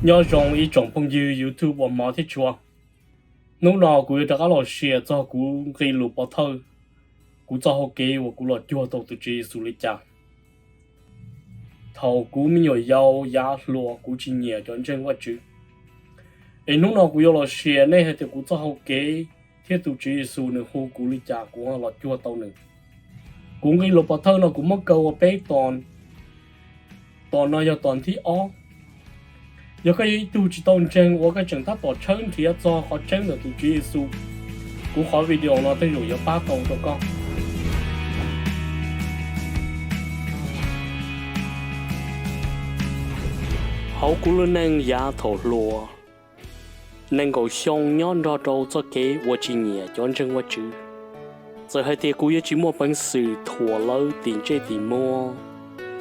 Nyob zoo ib tsoom phooj ywg YouTube uas hmov thiab tshua. Hnub no kuv yuav rov qab los share txog kuv nqe lus pov thawj, kuv txoj hau kev uas kuv los cuag tau tus Tswv Yexus li cas. Thaum kuv me nyuam yaus yav hluas kuv tsis nyiam cov ntseeg Vajtswv. Es hnub no kuv yuav los share nej hais tias kuv txoj hau kev thiab tus Tswv Yexus nws hu kuv li cas kuv los cuag tau nws. Kuv nqe lus pov thawj no kuv muab kaw ua peb tos. Tos no yog tos thib ob. Yog koj yog ib tug tsis tau ntseeg uas koj tseem tab tom tshawb nrhiav txog qhov tseeb ntawm tus Tswv Yexus, kuv qhov video no tej zaum yuav pab tau rau koj. Hauv kuv lub neej yav thaum hluas, nees nkaum xyoo nyob nrog rau txoj kev uas tsis nyiam cov ntseeg Vajtswv. Txawm hais tias kuv yuav tsis muaj peev xwm thuam lawv tim ntsej tim muag,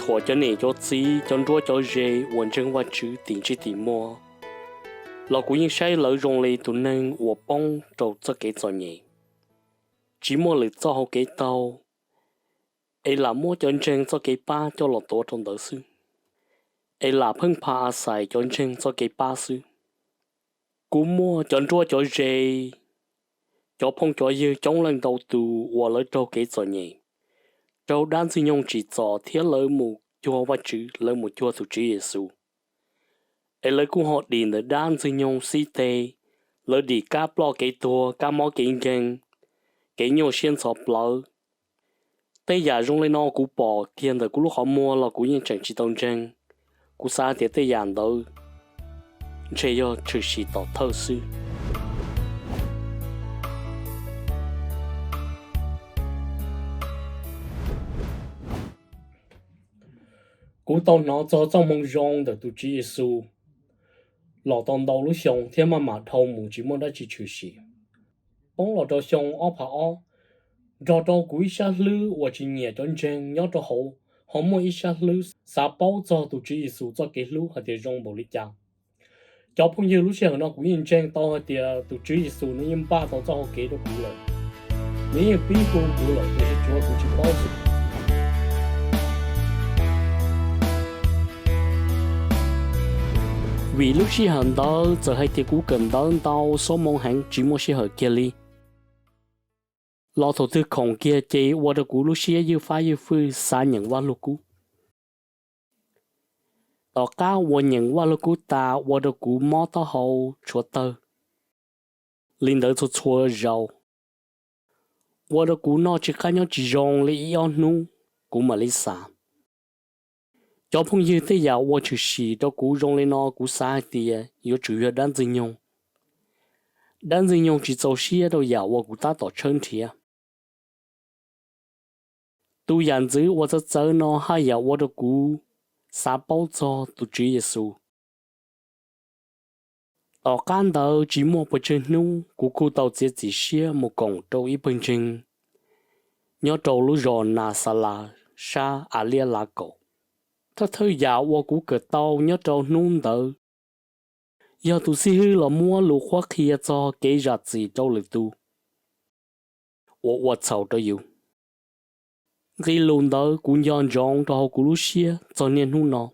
thuam cov niam cov txiv cov nruab cov ze uas ntseeg Vajtswv tim ntsej tim muag, los kuv yeej saib lawv zoo li tus neeg uas poob rau txoj kev txom nyem, tsis muaj lwm txoj hau kev taug, es lam muab cov ntseeg txoj kev pab coj los tuav rau ntawd xwb, es lam pheej pha a xais cov ntseeg txoj kev pab xwb. Kuv muaj cov nruab cov ze, cov phooj cov ywg coob leej ntau tus uas lawv raug kev txom nyem, raug dab ntxwg nyoog tsim txom thiab lawv mus cuag Vajtswv, lawv mus cuag tus Tswv Yexus. Es lawv kuj ho dim ntawm dab ntxwg nyoog xib teg, lawv dim kab ploj kev tuag, kab mob kev nkeeg, kev nyuaj siab ntxhov plawv. Tej yam zoo li no kuv pom kiag ntawm kuv lub qhov muag los kuv yeej tseem tsis tau ntseeg. Kuv xav tias tej yam ntawd ntshe yog tshwm sim tom thawj xwb. Kuv tau hnov txog txoj moo zoo ntawm tus Tswv Yexus los tau ntau lub xyoo thiab maj mam dhau mus tsis muaj dab tsi tshwm sim. Poob los rau xyoo ob phav ob, nrog rau kuv ib sab hlwb uas tsis nyiam cov ntseeg nyob rau hauv, ho muaj ib sab hlwb xav paub txog tus Tswv Yexus txoj kev hlub hais tias zoo npaum li cas. Cov phooj ywg, lub sij hawm no kuv yeej ntseeg tau hais tias tus Tswv Yexus nws yeej npaj tau txoj hau kev rau kuv lawm. Nws yeej pib hu kuv lawm tiam sis tsuav kuv tsis paub xwb. Vim lub sij hawm ntawd txawm hais tias kuv kawm ntawv ntau, xob moo heev tsis muaj sij hawm kiag li, los thaum twg khoom kiag ces ua rau kuv lub siab ywj fab ywj fwj xav nyeem Vaj Lug Kub. Tom qab uas nyeem Vaj Lug Kub tas ua rau kuv mob taub hau tshuav tawg li ntawd txhua txhua zaus, ua rau kuv noj tsis qab nyob tsis zoo li ib ob hnub, kuv mam li xav. Cov phooj ywg, tej yam uas tshwm sim rau kuv zoo li no kuv xav hais tias yuav tsum yog dab ntxwg nyoog. Dab ntxwg nyoog tsis txaus siab rau yam uas kuv tab tom tshawb nrhiav. Tus yam ntxwv uas txawv txawv no haj yam ua rau kuv xav paub txog tus Tswv Yexus. Tom qab ntawd tsis muaj pes tsawg hnub kuv kuj tau txiav txim siab mus koom rau ib pawg ntseeg nyob rau lub zos Nas Xas Las sab As Liab Lav Kaum. Thawj thawj yam uas kuv kawm tau nyob rau hnub ntawd yog tus xib hwb los muab lus qhuab qhia txog kev zam txim rau lwm tus uas ua txhaum rau yus. Nqe lus ntawd kuv nco ntsoov rau hauv kuv lub siab txog niaj hnub no.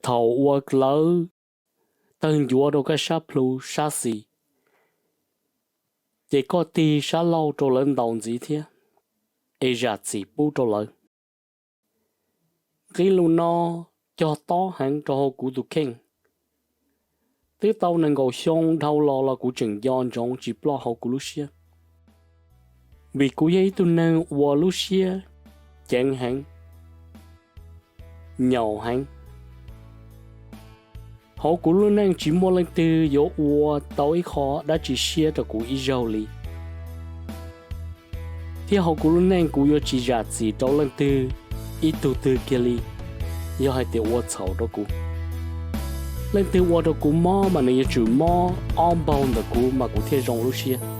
Thaum uas lawv tawg ncuav rau koj sab plhu sab xis, ces koj tig sab laug rau lawv ntaus ntxiv thiab, es zam txim pub rau lawv. Nqe lus no cog tob heev rau hauv kuv tus kheej. Twb tau nees nkaum xyoo dhau los los kuv tseem nco ntsoov tsis ploj hauv kuv lub siab, vim kuv yog ib tug neeg uas lub siab ceev heev, nyaum heev. Hauv kuv lub neej tsis muaj leej twg yuav ua tau ib qho dab tsi siab rau kuv ib zaug li, thiab hauv kuv lub neej kuv yuav tsis zam txim rau leej twg ib tug twg kiag li yog hais tias ua txhaum rau kuv. Leej twg ua rau kuv mob mas nws yuav tsum mob ob npaug ntawm kuv mas kuv thiaj zoo lub siab.